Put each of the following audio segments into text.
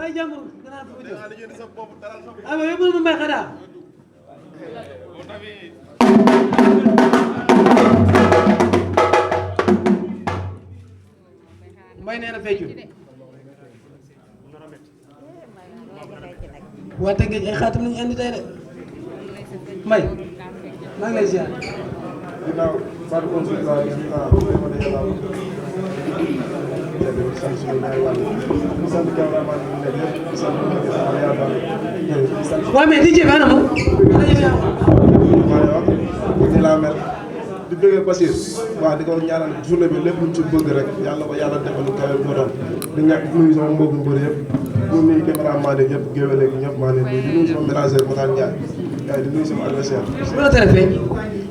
bàyyi jàmbur gannaaw fi mu jëm ah mais yóbbu ma mbay xadaa mbay nee na feccu waa Tëngéej ay xaatim lañu indi tey de mbay maa ngi lay ziar. ginnaaw Fatou Konsul Ba ngeen ko wax dëgg yàlla di sant suñu ñaari wàll di sant cameraman yi nekk yëpp di sant ñu ngi sama yaakaar di sant. waaw mais DJ bi anam. maa ngi wax ni laa mel di bëggee Basir waaw di ko ñaanal journée bi lépp luñ ci bëgg rek yàlla ko yàlla defal lu kawe jotoon di ñàkk di nuyu sama mbokku mbër yëpp di nuyu cameraman yi yëpp géwél yi ñëpp maa leen nuyu di nuyu sama manager Moussa Ndiaye waaye di nuyu sama adversaire. bu la tere feeñ.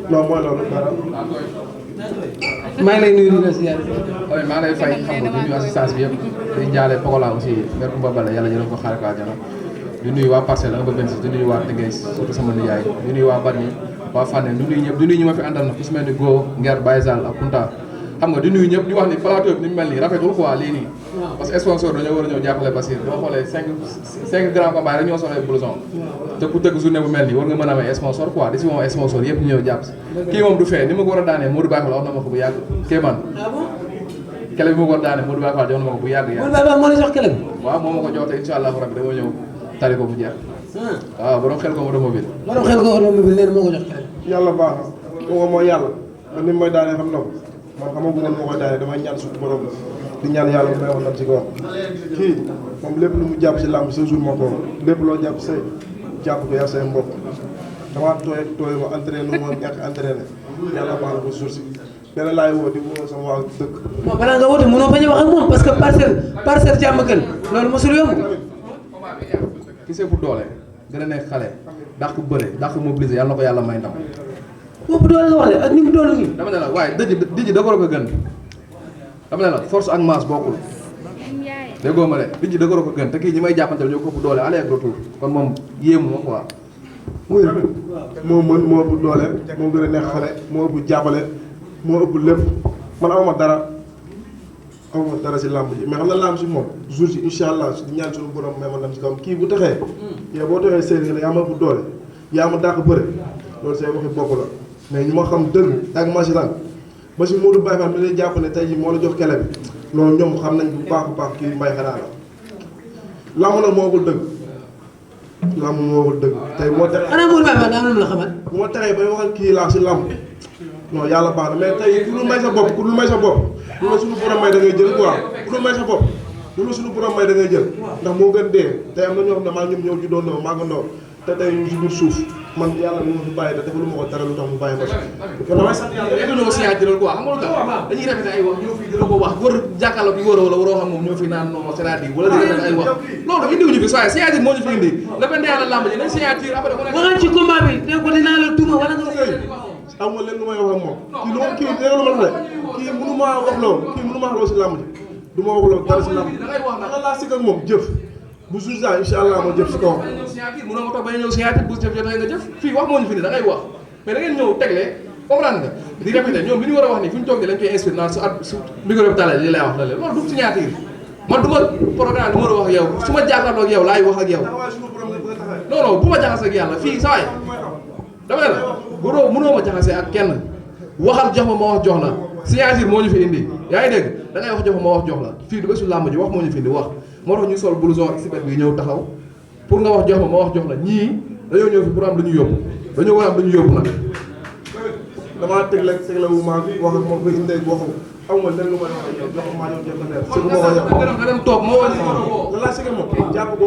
non mooy loolu dara. maa ngi lay nuyu di la ziar. oui maa ngi lay fay xam nga di nuyu assistance bi yëpp di jaale Pogola aussi mère Koumba Bale yàlla jëloon ko xaare ko àjjana di nuyu waa Parcelles 1 ba 26 di nuyu waa Tëngéej surtout sama nijaay di nuyu waa Bargny waa Fane di nuyu ñëpp di nuyu ñu ma fi àndal na ku si mel ni Go Nger Baye Sall ak Kunta xam nga di nuyu ñëpp di wax ni plateau bi ni mu mel nii rafetul quoi lii nii parce que sponsor dañoo war a ñëw jàppale Basir boo xoolee 5 grands combats rek ñoo soxla blouson te ku tëgg journée bu mel nii war nga mën a amee sponsor quoi di si moom sponsor yëpp ñu ñëw jàpp si kii moom du fee ni ma ko war a daanee Modou Baye Fall wax na ma ko bu yàgg Kéeman kele bi ma ko war a daanee Modou Baye Fall jox na ma ko bu yàgg Modou Baye Fall moo la jox kele bi. waaw moo ma ko jox te incha allah rabbi dama ñëw tari ko bu jeex waaw borom xel ko automobile borom xel ko automobile nee na moo ko jox kele bi. yàlla baax na moom mooy yàlla man ni may daanee xam na ko man xamagu woon moo koy daanee damay ñaan suñu borom di ñaan yàlla may woon ndam ci kawam kii moom lépp lu mu jàpp si làmb sa jour moo ko lépp loo jàpp say jàpp ko yaa say mbokk damaa tooy ma entraîné ma ñàkk entraîné yàlla baax na ko suur si benn laay woo di woo sama waa dëkk. bon balaa nga woote mënoo bañ a wax ak moom parce que parcelle jàmm gën loolu mosul yomb. ki see bu doole gën a nekk xale dàq bëre dàq mobiliser yàlla na ko yàlla may ndam. boobu doole nga wax de ak ni mu doole nii. dama ne la waaye dëj da ko ko gën dama ne la force ak masse bokkul déggoo ma de dëj da ko gën te kii ñi may jàppanteel ñoo ko ëpp doole aller ak retour kon moom yéemu ma quoi. muy moo mën moo ëpp doole moo gën a nekk xale moo ëpp jàppale moo ëpp lépp man awma dara si làmb ji mais xam na làmb si moom jour si incha allah di ñaan suñu borom may ma ndam si kawam kii bu taxee yow boo taxee seen nga ne yaa ma ëpp doole yaa ma dàq bëre loolu say waxi bopp la mais ñu ma xam dëgg ak masiran ba si Modou Baye Fall mi lay jàpp ne tey jii moo la jox kele bi loolu ñoom xam nañ bu baax a baax kii mbay xanaa la làmb nag moo waxul dëgg làmb moo waxul dëgg tey moo tax xanaa Modou Baye Fall daa am lu la xamal. bu ma taxee bay waxal kii laa si làmb non yàlla baax na mais tey ku dul may sa bopp ku dul may sa bopp lu la suñu borom may da ngay jël quoi ku dul may sa bopp lu la suñu borom may da ngay jël ndax moo gën dee tey am na ñoo xam ne maa ñoom ñëw juddoo ndoo maa nga ndoo te tey ñu si biir suuf man yàlla lu ma fi bàyyi da defalu ma ko dara lu tax mu bàyyi ma si kon damay sant yàlla dañoo si yaay jëlal quoi xam nga lu tax dañuy répété ay wax ñoo fi dina ko wax war jàkkaarloo bi wóor wala waroo xam moom ñoo fi naan non c'est-à-dire wala di répété ay wax loolu indiwuñu fi saa signature moo ñu fi indi la benn yàlla lamb ji nañ signature après waxal ci combat bi ne ko dinaa la tuuma wala nga wax. am nga leen lu may wax ak moom kii lu ma kii dégg lu ma la kii mënu maa wax loolu kii mënu maa wax loolu si làmb ji du ma wax loolu dara si làmb ji da laa sikk ak moom jëf bu jour ça incha allah ma jëf si kawam. mënoo nga toog ba ñëw signature bu jëf jotee nga jëf fii wax moo ñu fi ni da ngay wax mais da ngeen ñëw tegle comprendre nga di répété ñoom li ñu war a wax nii fu ñu toog nii dañ koy inspiré naan su micro bi tàllee li lay wax la leen loolu du signature man du ma programme du ma wax ak yow su ma jàkkaarloo ak yow laay wax ak yow non non bu ma jaxase ak yàlla fii saa yi dama ne la mënoo ma jaxase ak kenn waxal jox ma wax jox la signature moo ñu fi indi yaa ngi dégg da ngay wax jox ma wax jox la fii du bésu làmb ji wax moo ñu fi indi wax moo tax ñu sol blouson expert bi ñëw taxaw pour nga wax jox ma wax jox la ñii dañoo ñëw fi pour am lu ñu yóbbu dañoo war a am lu ñu yóbbu nag. damaa tegle wu ma wax ak moom ba indee waxu amuma lenn lu may wax ak yow jox maa ñëw jëf na su ma ko yow nga dem toog moo war loolu laa sikk ak moom jàpp ko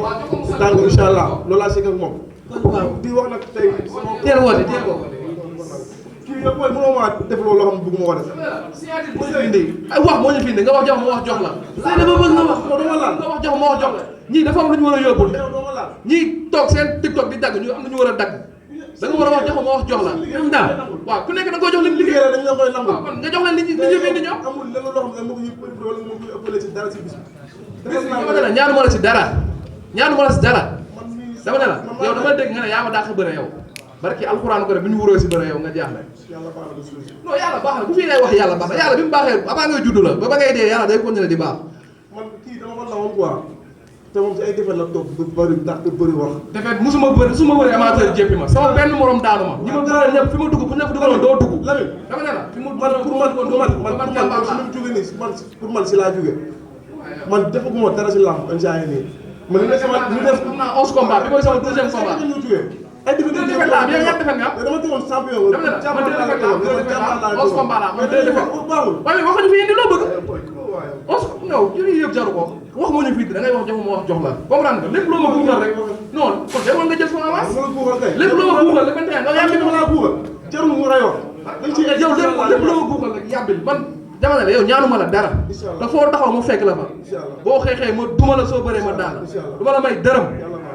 tàng incha allah loolu laa sikk ak moom di wax nag tey teel woote teel ko. kii yow booy mënoo maa def loolu loo xam ne bëgguma ko def ay wax moo ñu fi indi nga wax jox ma wax jox la sëy dama bëgg nga wax. dama laal nga wax jox ma wax jox la ñii dafa am lu ñu war a yóbbu dama laal ñii toog seen TikTok di dagg ñu am lu ñu war a dagg da nga war a wax jox ma wax jox la ñoom daal. waaw ku nekk da nga koy jox lim liggéey liggéey la dañ la koy nangu kon nga jox leen li ñu fi indi ñoom amul lenn loo xam ne moo ko ñuy pël wala moo koy ëppale ci dara ci bis bi dama ne la ñaanu ma la si dara ñaanu ma la si dara dama ne la yow dama dégg nga ne yaa ma dàq bëre yow barki alxuraan ko rek bi ñu wuroo si bëre yow nga jaaxle yàlla baax na suuf si non yàlla baax na bu fii lay wax yàlla baax na yàlla bi mu baaxee avant ngay judd la ba ba ngay dee yàlla day continuer di baax man kii dama ko nawoon quoi te moom si ay defet la toog du bëri ndax du bëri wax. defet musuma bëri amateur jéppi ma sama benn morom daanu ma. ñi ma bëri ñëpp fi ma dugg bu ñëpp dugaloon doo dugg. Lamine dama ne la fi mu pour man si laa jógee man defaguma dara si làmb instant yii nii. man li def am naa 11 combat bi mooy sama deuxième combat. ay defet laa bi yow ñaata defet nga am. dama tegoon champion dama ne la man 2 defet laa 11 combat laa man 2 defet. waaye waxuñu fi indi loo bëgg. 11 non yooyu yëpp jaru ko wax moo ñu fii da ngay wax jox ma wax jox la comprendre nga lépp loo ma buuxal rek non kon demoon nga jël sama avance lépp loo ma buuxal le 21 nga yàbbil ma laa buuxal jarul mu rayoo yow lépp loo ma buuxal rek yàbbil man dama ne la yow ñaanuma la dara te foo taxaw ma fekk la fa boo xeexee ma duma la soo bëree ma daan la du ma la may dërëm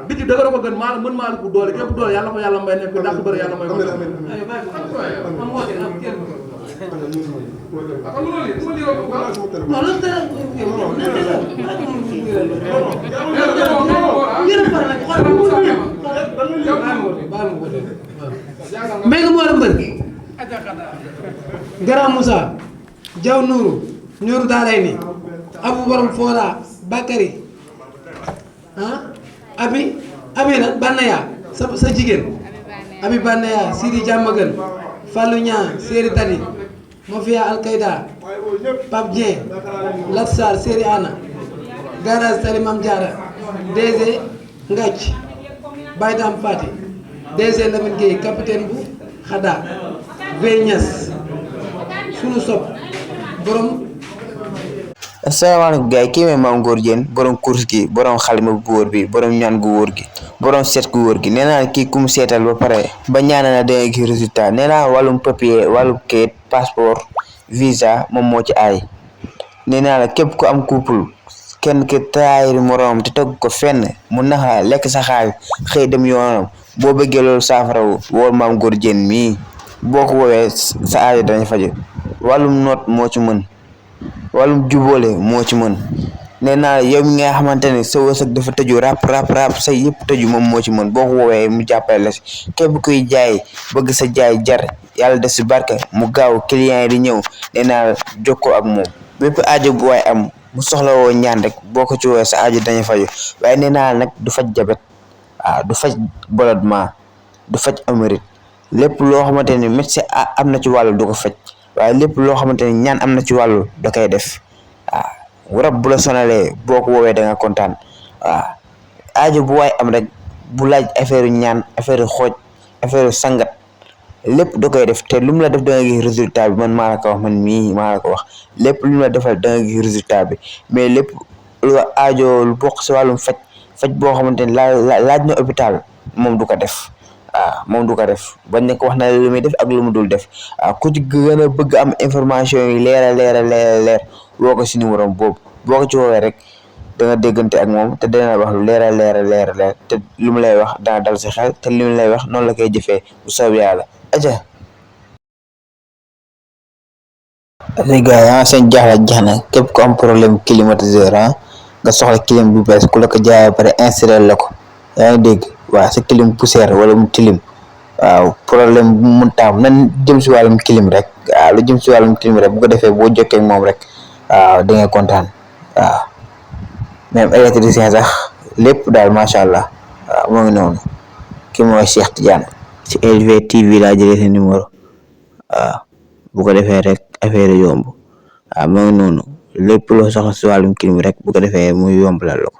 bi ci dëgëra ko gën maa la mën maa la ko doole képp doole yàlla ko yàlla may nekk ko dàq bëri yàlla may ko mbéy nga mu war a mbër Gara Moussa Diaw Nourou Nourou Daaray ni Abou Borom Fora Bakary abi nag Banaya sa jigéen abi Banaya Sidi Diamagan Fallou Niang Séri Tadi Mafia Alkaïda Pape Dieng Latsar Séri Ana Garage Tali Mam Diara DG Ngathie Baydam Fati DG Lamine Gueye capitaine bu Xada Vey Niass sunu sopp borom. asalaamaaleykum gars yi kii mooy Mame Ngor Diène borom course gi borom xalima bu wóor bi borom ñaan gu wóor gi borom seet gu wóor gi nee naa kii ku mu seetal ba pare ba ñaana na danga gis résultat nee naa wàllum papier wàllum kayit passeport visa moom moo ci aay nee naa la képp ku am couple kenn ki trahir moroom te teg ko fenn mu naxa lekk sa xaalis xëy dem yoonam boo bëggee loolu saafarawu wool Mame Ngor Diène mii boo ko woowee sa aajo dañ faju wàllum noot moo ci mën wàllum jubóole moo ci mën nee naa yow mi nga xamante ne sa wërsëg dafa tëju rap say yëpp tëju moom moo ci mën boo ko woowee mu jàppale la si képp kuy jaay bëgg sa jaay jar yàlla def si barke mu gaaw client yi di ñëw nee naa jokkoo ak moom bépp aajo bu waay am mu soxla woo ñaan rek boo ko ci woowee sa aajo dañu faju waaye nee naa nag du faj jabet waaw du faj ballonnement du faj émérite lépp loo xamante ne médecin am na ci wàllu du ko faj waaye lépp loo xamante ne ñaan am na ci wàllu da koy def waaw rab bu la sonalee boo ko woowee da nga kontaan waaw aajo bu waay am rek bu laaj affaire ñaan affaire xooj affaire sangat lépp da koy def te lu mu la def da nga gis résultat bi man maa la ko wax man mii maa la ko wax lépp lu mu la defal da nga gis résultat bi mais lépp lu aajo lu bokk si wàllum faj boo xamante ne laaj na hôpital moom du ko def moom du ko def bañ ne ko wax na lu muy def ak lu mu dul def ku ci gën a bëgg am information yi leer woo ko si numéro boobu boo ko ci woowee rek da nga déggante ak moom te dina wax lu leer te lu mu lay wax dana dal si xel te li mu lay wax noonu la koy jëfee bu soobee yàlla aja les gars seen jaaxle jeex na képp ku am problème climatiseur nga soxla clim bu bees ku la ko jaayee pare installé la ko yaa ngi dégg waaw sa clim poussière wala mu tilim waaw problème bu mu taam nan jëm si wàllum clim rek waaw lu jëm si wàllum clim rek bu ko defee boo jokkee ak moom rek waaw di nga kontaan waaw même électricien sax lépp daal macha allah waaw moo ngi noonu ki mooy Cheikh Tidiane ci LV TV laa jëlee sa numéro waaw bu ko defee rek affaire yomb waaw moo ngi noonu lépp loo soxla si wàllum clim rek bu ko defee muy yombalal la ko